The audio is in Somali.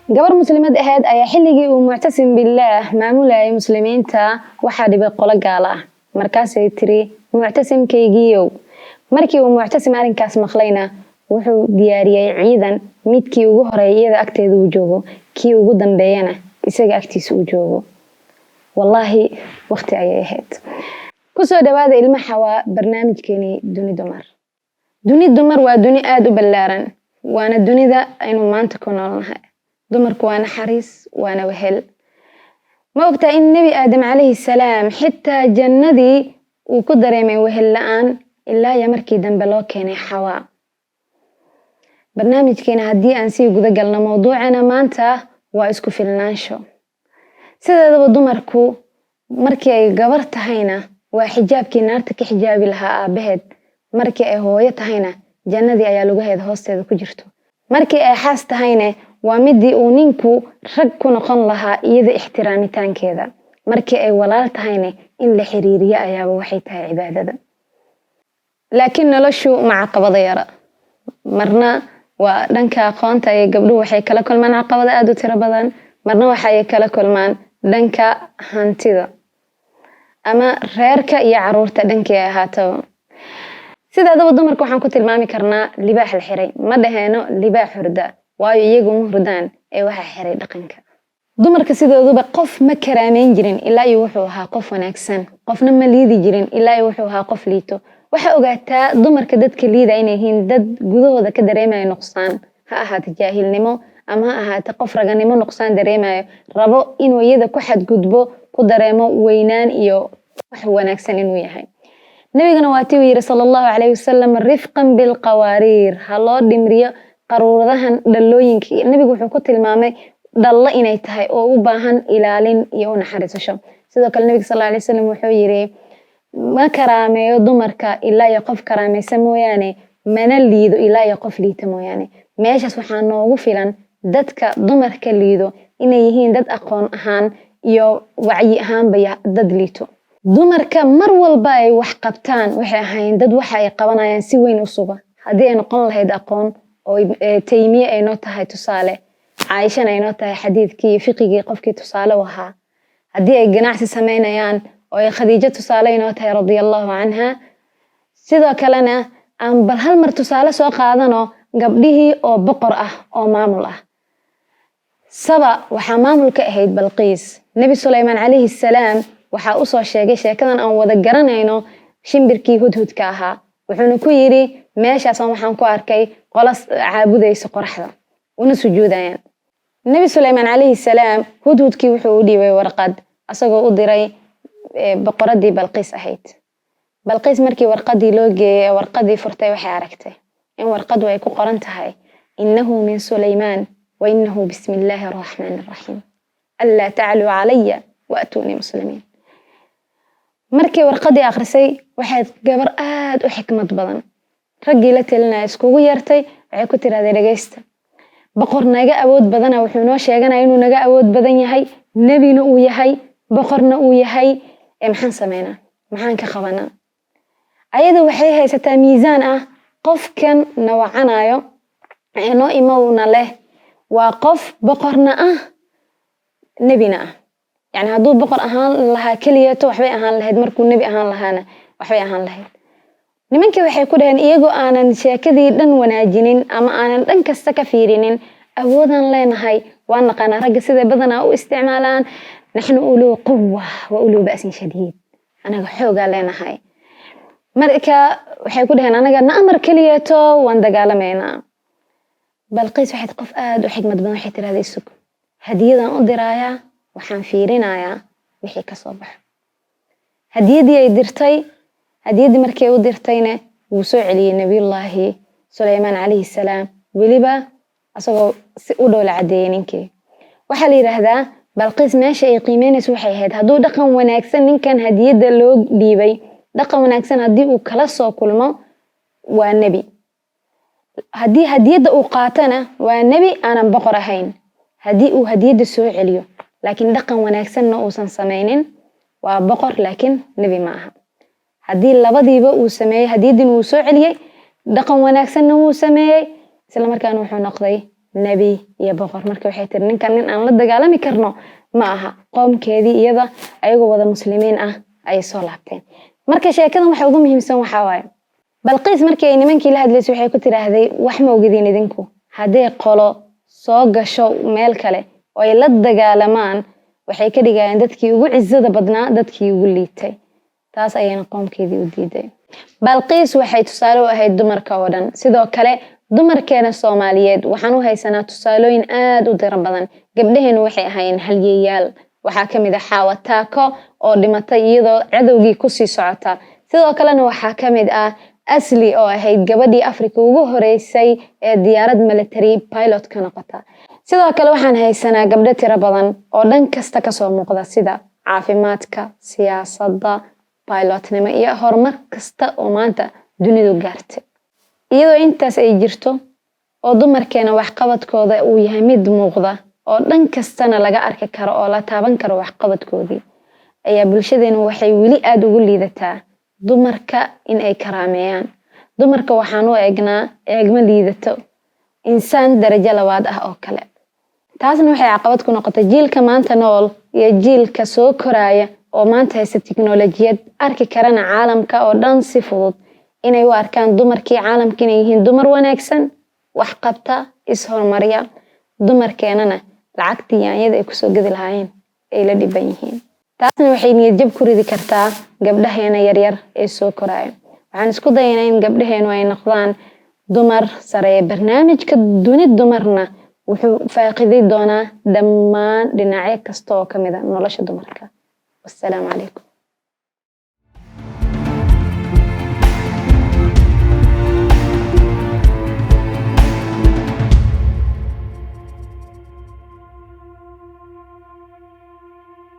Gabar Muslimad ahayd ayaa xilligii uu Muctasim Billaah maamulayay Muslimiinta waxaa dhibay qolo gaala ah. Markaasay tiri, "Muctasimkaygiiyow." Markii uu Muctasim arrinkaas maqlayna, wuxuu diyaariyey ciidan, midkii ugu horeeya iyada agteeda uu joogo, kii ugu dambeeyana isaga agtiisa uu joogo. Wallaahi, waqti ayay ahayd. Kusoo dhawaada, ilma Xawaa, barnaamijkeenii Duni Dumar. Duni dumar waa duni aada u ballaaran, waana dunida aynu maanta ku noolnahay. Dumarku waa naxariis, waana wehel. Ma ogtaa in Nebi Aadam calayhi salaam xitaa jannadii uu ku dareemay wehel la-aan ilaa iyo markii dambe loo keenay Xawaa? Barnaamijkeena haddii aan sii guda galno, mowduucana maanta waa isku filnaansho. Sideedaba dumarku markii ay gabar tahayna waa xijaabkii naarta ka xijaabi lahaa aabaheed, markii ay hooyo tahayna jannadii ayaa lugaheeda hoosteeda ku jirto, markii ay xaas tahayna waa midii uu ninku rag ku noqon lahaa iyada ixtiraamitaankeeda, markii ay walaal tahayna in la xiriiriyo ayaaba waxay tahay cibaadada. Laakiin noloshu ma caqabado yara. Marna waa dhanka aqoonta ay gabdhuhu waxay kala kulmaan caqabado aada u tiro badan, marna waxay kala kulmaan dhanka hantida ama reerka iyo caruurta dhankii ay ahaataba. Sideedaba dumarka waxaan ku tilmaami karnaa libaax la xiray. Ma dhaheeno libaax hurda, waayo iyagu ma hurdaan ee waxaa xiray dhaqanka. Dumarka sidooduba qof ma karaameyn jirin ilaa iyo wuxuu ahaa qof wanaagsan, qofna ma liidi jirin ilaa iyo wuxuu ahaa qof liito. Waxaa ogaataa dumarka dadka liida inay yihiin dad gudahooda ka dareemaya nuqsaan, ha ahaata jaahilnimo ama ha ahaata qof raganimo nuqsaan dareemayo, rabo inuu iyada ku xadgudbo, ku dareemo weynaan iyo wax wanaagsan inuu yahay. Nabigana waa tii uu yiri, sala Allahu calayhi wasalam, "Rifqan bilqawaariir," ha loo dhimriyo qaruuradahan dhalooyinka. Nabigu wuxuu ku tilmaamay dhallo inay tahay oo u baahan ilaalin iyo u naxariisasho. Sidoo kale nabiga sal alay wasalam wuxuu yiri, "Ma karaameeyo dumarka ilaa iyo qof karaameysa mooyaane, mana liido ilaa iyo qof liita mooyaane." Meeshaas waxaa noogu filan dadka dumarka liido inay yihiin dad aqoon ahaan iyo wacyi ahaanba dad liito. Dumarka mar walba ay wax qabtaan waxay ahaayeen dad waxa ay qabanayaan si weyn u suga, haddii ay noqon lahayd aqoon oo Taymiye ay noo tahay tusaale, Caaishana ay noo tahay xadiidkii iyo fiqigii qofkii tusaale u ahaa, haddii ay ganacsi sameynayaan oo ay Khadiijo tusaale inoo tahay, radia Allahu canha. Sidoo kalena aan bal hal mar tusaale soo qaadano gabdhihii oo boqor ah oo maamul ah. Saba waxaa maamul ka ahayd Balqiis. Nebi Sulaymaan calayhi salaam waxaa usoo sheegay sheekadan aan wada garanayno, shimbirkii hudhudka ahaa, wuxuuna ku yidhi, "Meeshaasaan waxaan ku arkay qola caabudaysa qoraxda una sujuudayaan." Nebi Sulaymaan calayhi salaam hudhudkii wuxuu u dhiibay warqad, asagoo u diray boqoradii Balqiis ahayd. Balqiis markii warqadii loo geeyey ee warqadii furtay, waxay aragtay in warqadu ay ku qoran tahay, "Innahu min Sulaymaan wa innahu bismi illaahi araxmaani araxiim, anlaa tacluu calaya waatuunii muslimiin." Markii warqadii akhrisay, waxay gabar aada u xikmad badan raggii la talinaya iskugu yeertay. Waxay ku tirahdee, "Dhegeysta, boqor naga awood badana wuxuu noo sheeganaya inuu naga awood badan yahay, nebina uu yahay, boqorna uu yahay, ee maxaan sameynaa? Maxaan ka qabanaa?" Ayada waxay haysataa miisaan ah qofkan na wacanayo ee noo imowna leh waa qof boqorna ah, nebina ah. Yani hadduu boqor ahaan lahaa keliyato waxbay ahaan lahayd, markuu nebi ahaan lahaana waxbay ahaan lahayd. Nimankii waxay ku dhaheen, iyagoo aanan sheekadii dhan wanaajinin ama aanan dhan kasta ka fiirinin, "Awoodaan leenahay, waan naqaanaa ragga siday badanaa u isticmaalaan. Naxnu uluu quwa wa uluu ba'sin shadiid, anaga xoogaa leenahay." Marka waxay ku dhaheen, "Anaga na amar keliyato, waan dagaalamaynaa." Balqiis waxayd qof aada u xikmad badan. Waxay tirahday, "Isug, hadiyadaan u diraayaa, waxaan fiirinayaa wixii kasoo baxo." Hadiyaddii ay dirtay, hadiyaddii markii u dirtayna wuu soo celiyey Nabiyullaahi Sulaymaan calayhi salaam, weliba asagoo si u dhoola caddeeyey ninkii. Waxaa la yidhaahdaa Balqiis meesha ay qiimeynayso waxay ahayd hadduu dhaqan wanaagsan ninkan hadiyadda loo dhiibay, dhaqan wanaagsan haddii uu kala soo kulmo, waa nebi; haddii hadiyadda uu qaatana, waa nebi aanan boqor ahayn; haddii uu hadiyadda soo celiyo laakiin dhaqan wanaagsanna uusan samaynin, waa boqor laakiin nebi ma aha. Haddii labadiiba uu sameeyey, hadiyaddina wuu soo celiyey, dhaqan wanaagsanna wuu sameeyey, isla markaana wuxuu noqday Nebi iyo boqor. Marka waxay tiri, "Ninkan nin aan la dagaalami karno ma aha." Qoomkeedii iyada ayagoo wada Muslimiin ah ayay soo laabteen. Marka sheekadan waxa ugu muhiimsan waxaa waaye, Balqiis markii ay nimankii la hadlaysay waxay ku tiraahday, "Wax ma ogidin idinku, hadday qolo soo gasho meel kale oo ay la dagaalamaan, waxay ka dhigayaan dadkii ugu cizada badnaa dadkii ugu liitay." Taas ayayna qoomkeedii u diiday. Balqiis waxay tusaale u ahayd dumarka oo dhan. Sidoo kale dumarkeena Soomaaliyeed waxaan u haysanaa tusaalooyin aad u tiro badan. Gabdhaheenu waxay ahaayeen halyeeyaal. Waxaa ka mid ah Xaawa Taako oo dhimatay iyadoo cadowgii kusii socota. Sidoo kalena waxaa ka mid ah Asli oo ahayd gabadhii Afrika ugu horeysay ee diyaarad military pilot ka noqota. Sidoo kale waxaan haysanaa gabdho tiro badan oo dhan kasta kasoo muuqda, sida caafimaadka, siyaasadda, pilotnimo iyo horumar kasta oo maanta dunidu gaartay. Iyadoo intaas ay jirto oo dumarkeena waxqabadkooda uu yahay mid muuqda oo dhan kastana laga arki karo oo la taaban karo waxqabadkoodii, ayaa bulshadeenu waxay weli aada ugu liidataa dumarka in ay karaameeyaan. Dumarka waxaan u eegnaa eegmo liidato, insaan darajo labaad ah oo kale. Taasna waxay caqabad ku noqotay jiilka maanta nool iyo jiilka soo koraaya oo maanta haysta tiknolojiyad, arki karana caalamka oo dhan si fudud, inay u arkaan dumarkii caalamka inay yihiin dumar wanaagsan, wax qabta, is-horumariya. Dumarkeenana lacagtii yaanyada ay kusoo gedi lahaayeen ay la dhiban yihiin. Taasna waxay niyadjab ku ridi kartaa gabdhaheena yaryar ee soo koraya. Waxaan isku dayaynaa in gabdhaheenu ay noqdaan dumar sareeya. Barnaamijka Duni Dumarna wuxuu faaqiday doonaa dhammaan dhinacyo kasta oo ka mid a nolosha dumarka. Wassalaamu calaykum.